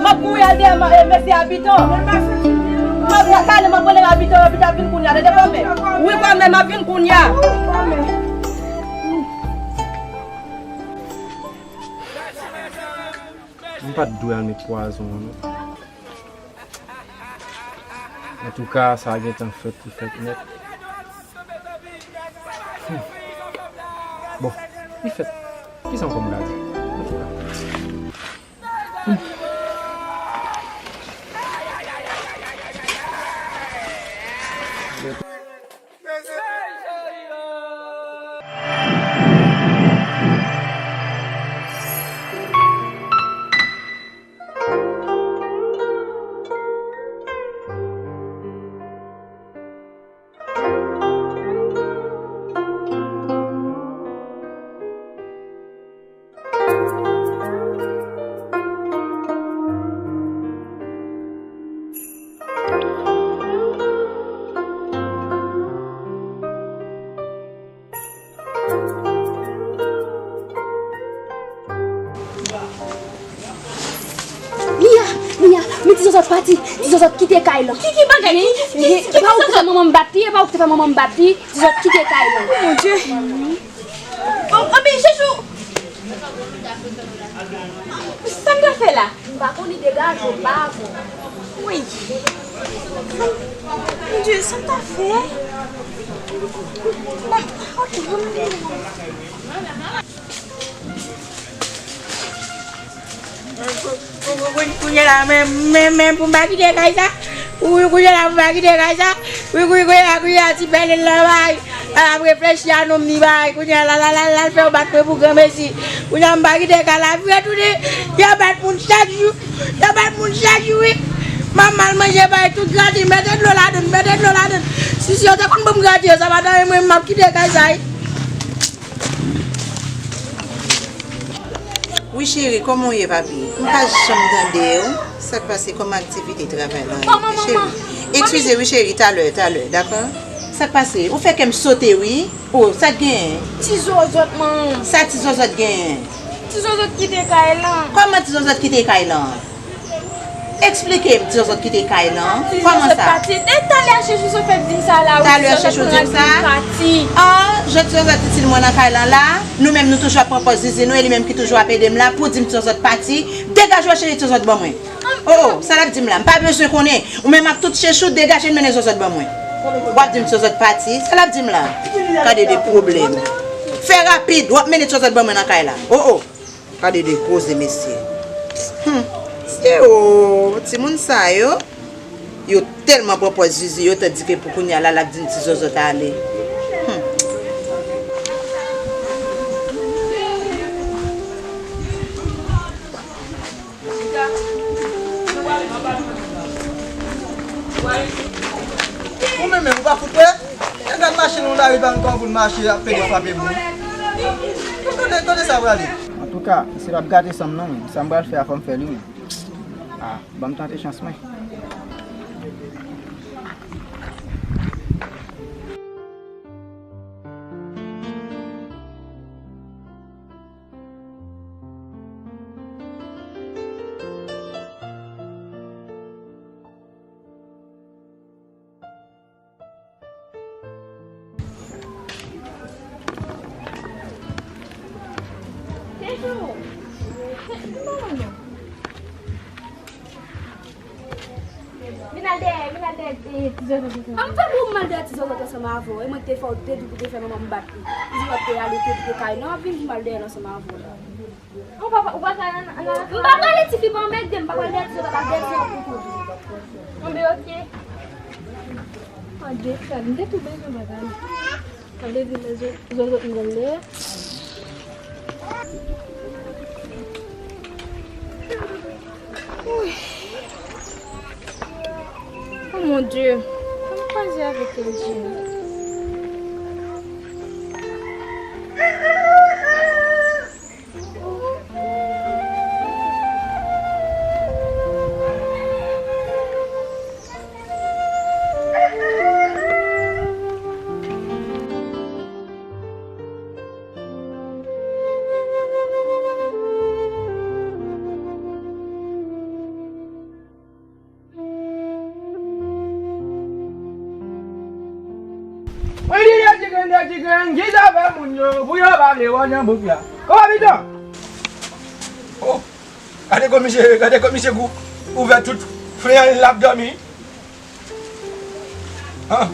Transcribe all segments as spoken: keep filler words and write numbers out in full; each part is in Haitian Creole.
Ap kouri al dèyè ma-, e, mesye Abitan. Mwen pa santi byen non. Mwen pa kale, mwen prele Abitan, Abitan vin kounye a, tande kòmè. Wi, kòmè, m ap vin kounye a. M pa t dwe al met pwazon an, non. Antouka, sa gentan fèt, li fèt nèt. Hmm. Bon, li fèt. Kisa ankò m ka di? Antouka. Mia, Mia, men ti zòzòt pati, ti zòzòt kite kay lan. Ki, ki bagay? Ki, ki, ki, ki, ki ti zòzòt? E pa ou ki fè manman m bat li, e pa ou ki te fè manman m bat li, ti zòzòt kite kay lan. Oh, mon Dieu. Oh, oh, ben, Chechou. Sa m ta fè la? M pa konn, li degaje, m pa avè w. Wi. Mon Dieu, sa m ta fè? Bon, ok, bon, m vini. Kou-, kou-, kou-, kounye la, men, men, men, pou m pa kite kay sa. Wi, kounye la, pou m pa kite kay sa. Wi, wi, kounye la, kounye la, ti pèlen lan bay. Al ap reflechi a nonm ni bay. Kounye la, la, la, la, l fè yo bat mwen pou granmesi. Kounye a, m pa kite kay la vre tounen. Y ap bat moun chak jou. Y ap bat moun chak jou, wi. M ap mal manje bay, tout grati. Mete dlo ladann, mete dlo ladann. Si, si yo te konn ban m grati yo, sa pa t anyen, mwen, m ap kite kay sa, wi. Wi, cheri, kòman w ye, papi? M pa janm tande w. Sa k pase? Kòman aktivite travay la ye, cheri? Eskize, wi, cheri, talè, talè, dakò? Sa k pase? Ou fè kè m sote, wi. O, sa k genyen? Ti zòzòt, manman. Sa ti zòzòt genyen? Ti zòzòt kite kay lan. Kòman ti zòzòt kite kay lan? Eksplike m, ti zòzòt kite kay lan. Kòman sa? Pati. E talè Chechou sot fèk di m sa la, wi. Talè Chechou di m sa? An, jan ti zòzòt itil mwen nan kay lan la, nou menm nou toujou ap pran pòz zizi nou, e li menm ki toujou ap ede m la pou di m ti zòzòt pati. Degaje w cheri, ti zòzòt ban mwen. O, o, sa l ap di m la? M pa bezwen konnen. Ou menm ak tout Chechou, degaje n mennen zòzòt ban mwen. W ap di m ti zòzòt pati, sa l ap di m la? Gade de pwoblèm. Fè rapid, w ap mennen ti zòzòt ban mwen nan kay la. O, o. Gade de koze, mesye. Hum. Se o, timoun sa yo, yo tèlman pran pòz zizi yo, tandike pou kounye a la, l ap di n ti zòzòt ale. Hum. Ou menm menm, ou pa fout wè? E gad machin Honda Riva ankò pou l mache ap pede frape moun. Tande, tande sa prale. Antouka, misye p ap gate san m non, men sa m pral fè a, fò m fè li, men. A, ban m tante chans mwen. Vin al dèyè, vin al dèyè, e, ti zòzòt ansanm. A, m fè bon mal dèyè ti zòzòt ansanm avè w. E mwen ki te fè w te di pou te fè manman m bat li. Ti zòzòt te ale, te kite kay lan, vin di mal dèyè l ansanm avè w la. Ou pa, ou pa ka nan, nan. M pa prale tifi, pa anmède m, m pa pral dèyè ti zòzòt, pa dèyè ti zòzòt pou kouri. Anben, oke. Anben, frè, m te tou bezwen bagay. Sa vle di lè zò-, zòzòt m gade. Wi. Oh mon Dieu. Sa m kwaze avèk Eldjin. Nèg ki gen ki zafè moun yo, pou yo pa vle wè nan bouk la. Kòman Bijan? Oh, gade komisè, gade komisè gou ouvè tout flen l ap dòmi. Ah.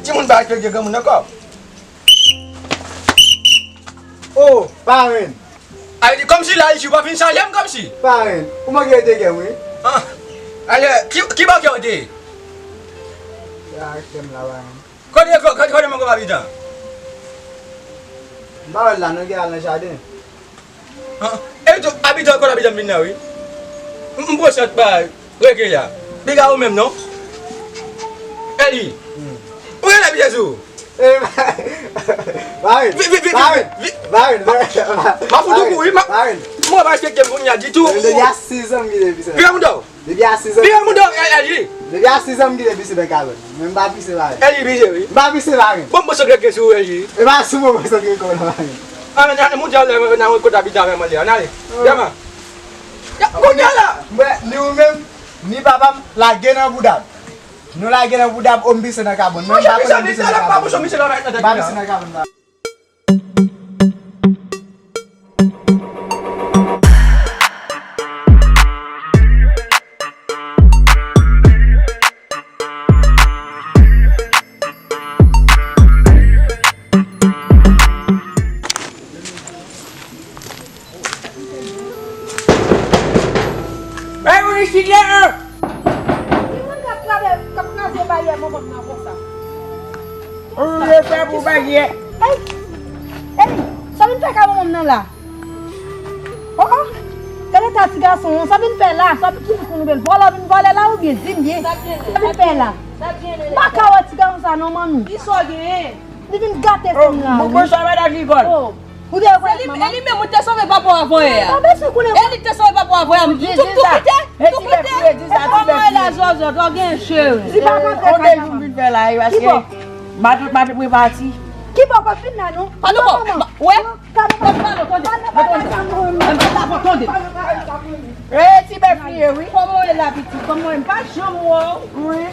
Timoun pa respekte granmoun ankò. Oh, parenn. Ay, kòmsi la isi, ou pa fin salye m kòmsi. Parenn, ou manke rete kè m, wi. Ah. Ale, ki, ki bò kè w te ye? Ya, kè m la, parenn. Kote, kote, kote mango Abitan? M pa wè l la, non, gen al nan jaden. Ah, e tou, Abitan, kote Abitan vin la, wi. M, m pran sant ba reke la. Piga ou menm, non? Eli. Hmm. Ou gen la pye sou? Eh, parenn, parenn, parenn, parenn. Ma fout ou kou, wi, ma. Parenn. Mwen pa respekte m kounye a ditou. Depi a sis an m kite pise. Piga mouda w. Depi a sis an. Piga mouda w, Eli. Depi a sis an m kite pise nan kazèk. Men m pa pise la. Eli pise, wi. M pa pise la, men. Bon, bon, sot rete sou, Eli. E pa sou bon, bon, sot rete la, men. Ah, men, men, moun di a, nan kote Abitan avè mwen li a. N ale. Yaman. Ya, kounye a la. Mwen, ni ou menm, ni papa m, lage nan bouda m. Nou lage nan bouda m, o m pise nan kabann. Mwen, m pa konnen m pise nan kabann. M pa pise nan kabann la. Bay moun isit la! Ki moun k ap kraze, k ap kraze baryè manman m nan konsa? Ou vle fè pou baryè? Ey! Ey! Sa vin fè ka manman m nan la? Oh, oh! Gade ta ti gason an, sa vin fè la? Sa vin ki moun vle vòlè, vin vòlè la oubyen? Di m byen. Sa vin fè la? M pa ka wè ti gason sa non, manmi. Kisa w genyen? Li vin gate fi m la, wi. Bonswa, madan Nicole. Oh. Ou te wè li, e li menm ou te sove papa w avanyè a. E li te sove papa w avanyè a. M tou, tou kite, tou kite. Kòman e la zòzòt, ou gen cheve. Di pa kontre kay mama. Ki bò? Matant, matant mwen pati. Ki bò, pa fin la non. Pa nou bò. Wè. Tande, tande, tande. E ti bèf li ye, wi. Kòman e la, pitit? Kòman e? M pa janm wè w. Wi.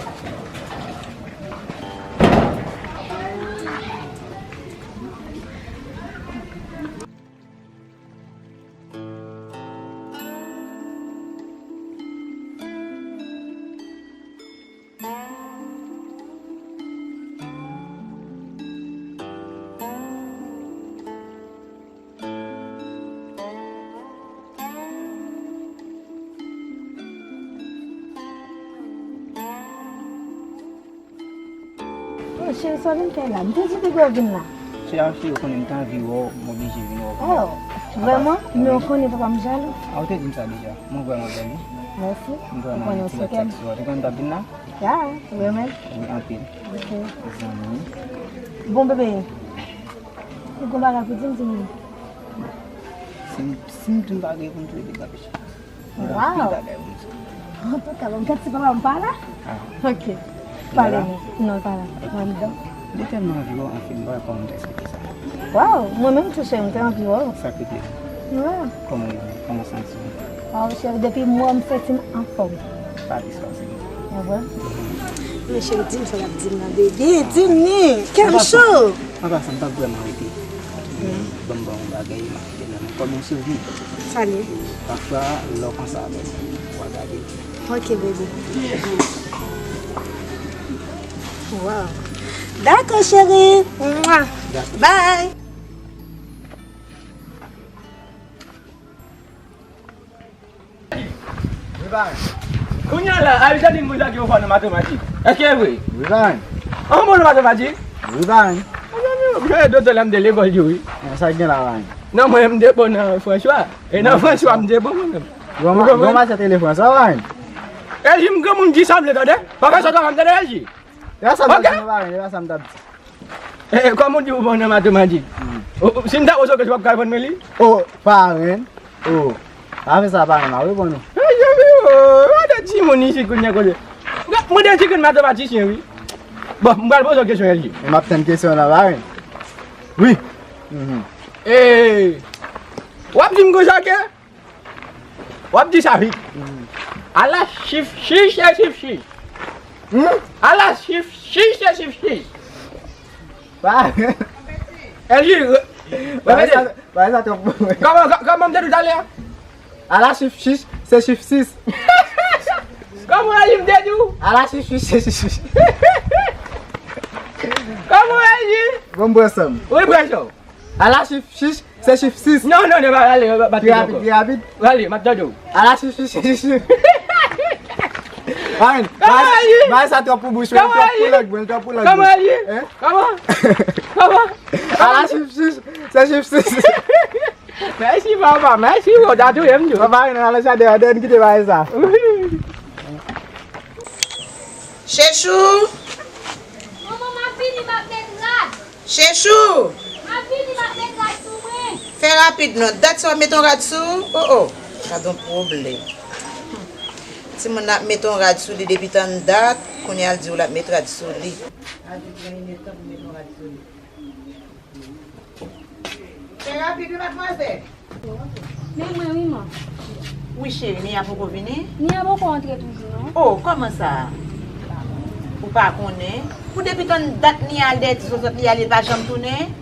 Oh, cheri, sa w vin fè la? M te di w depi w vin la. Cheri, cheri, ou konnen m te anvi wè w, m oblije vin wè w. Oh, vrèman? Men ou konnen papa m jalou. A, ou te di m sa deja. Mwen vrèman jalou. Mèsi. M vrèman gen ti lòt sa ki sou ou. Ou te konnen m t ap vin la? Ya, vrèman. Wi, anpil. Ok. Zanmi. Bon, bebe, ou gon bagay pou di m, di m. Si m, si m di m pa gen pou m di w, depi w ap Wow! Antouka, bon, gad si papa m pa la. Ah. Ok. Pale non. Non, l pa la. Mwen anndan. Li tèlman anvi wè w, anfen, m pa wè kòman m ta eksplike sa. Wow! Mwen menm tou, cheri, m te anvi wè w. Sa k rete? Wow! Kòman w ye? Kòman w santi w? Wow, cheri, depi m wè w, m santi m anfòm. Pa di sa, cheri. Ah bon? Men cheri, di m sa w ap di m nan, baby. Di m ni. Kè m cho. An pasan, m p ap vrèman rete. Ban m ba w yon bagay, m ap kite l nan men kòm yon souvni. Sa l ye? Pafwa, lè w panse avè m, w a gade. Ok, baby. Wow. Dakò, cheri. Mwah. Dakò. Bye. Wi, parenn. Kounye a la, Abitan di m konsa ke ou fò nan matematik. Èske e vre? Wi, parenn. An bon nan matematik? Wi, parenn. Mezanmi, ou jwe dotè la m te lekòl di wi. Nan sa k gen la, parenn? Non, mwen, m te bon nan Franswa. E nan Franswa, m te bon mwen menm. Ou konprann? Granmasè te le Franswa, parenn. Elji, m granmoun di sa m vle tande. Pa fè sòt avè m tande, Elji. E pa sa m t ap di non, parenn, e pa sa m t ap di. E, e, kòm ou di ou bon nan matematik. Hmm. O, o, si m ta poze w kesyon, w ap ka reponn mwen li? O, parenn. O, pa fè sa, parenn, m ap reponn ou. E, janm, o, gade timoun isit kounye a kote. Mwen te di ke matematisyen, wi. Bon, m pral poze w kesyon, Elji. E m ap tann kesyon w lan, parenn. Wi. Mhm. E, w ap di m konsa ke W ap di sa vit. Hmm. Ala chif chich e chif chich. Hmm? Ala chif chich e chif chich. Ba. Elji, re-, repete. Ba, sa, ba, sa twòp. Kòman, kò-, kòman m te di w talè a? Ala chif chich, se chif sis. Kòman Elji m te di w? Ala chif chich, se chif sis. Kòman Elji? Bon, m pran san m. Wi, pran san w. Ala chif chich, se chif sis. Non, non, non, pa ale, pa, pa. Pi rapid, pi rapid. Ale, m ap tande w. Ala chif chich, se chif sis. Ay, bay sa twòp pou bouch mwen, twòp pou lang mwen, twòp pou lang mwen. Kòman Elji? Hein? Kòman? Kòman? Ala chif chich, se chif sis. Mèsi, papa, mèsi, ou ta touye m tou. Papa, nan ale sa deyò, deyò, n kite bagay sa. Chechou! Manman, m ap vini, m ap met rad. Chechou! M ap vini, m ap met rad sou mwen. Fè rapid non, dat sa w ap met yon rad sou? Oh, oh, gad yon pwoblèm. Timoun ap met yon rad sou li depi tann dat, kounye a l di w l ap met rad sou li. A di w gen yon tan pou met yon rad sou li. Fè rapid wi, madmwazèl. Men mwen wi, man. Wi, cheri, Nia poko vini? Nia poko antre toujou, non. Oh, kòman sa? Ou pa konnen? Pou depi tann dat Nia al dèyè ti zòzòt li a, li pa janm tounen?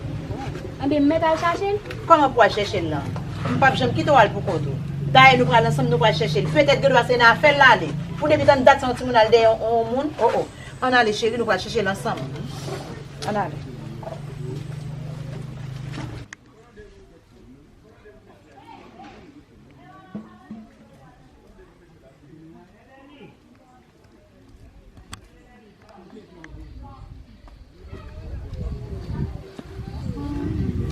Anben, m mèt al chache l? Kòman pou al chèche l lan? M p ap janm kite w al pou kont ou. Dayè, nou pral ansanm, nou pral chèche l. Petèt, gen dwa se nan afè l l ale. Pou depi tann dat sa, yon timoun al dèyè yon, yon moun? Oh, oh. Ann ale, cheri, nou pral chèche l ansanm. Ann ale.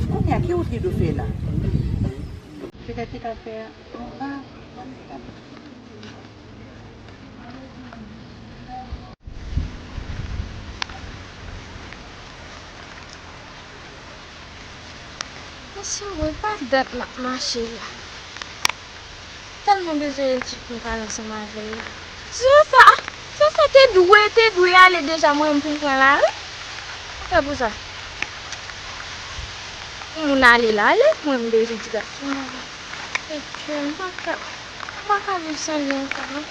Kounye a, ki wout Guido fè la? Petèt li t ap fè anba. Mesye, wè pa dat m ap mache la. Tèlman bezwen Elji pou m pale ansanm avè l. Ti zòzòt sa, ti zòzòt sa te dwe, te dwe ale deja, mwen menm pou m pran lari. Sa fè pou sa. Pou moun ale l ale, mwen m bezwen ti gason an. Epi, m pa ka, m pa ka viv san li ankò, non.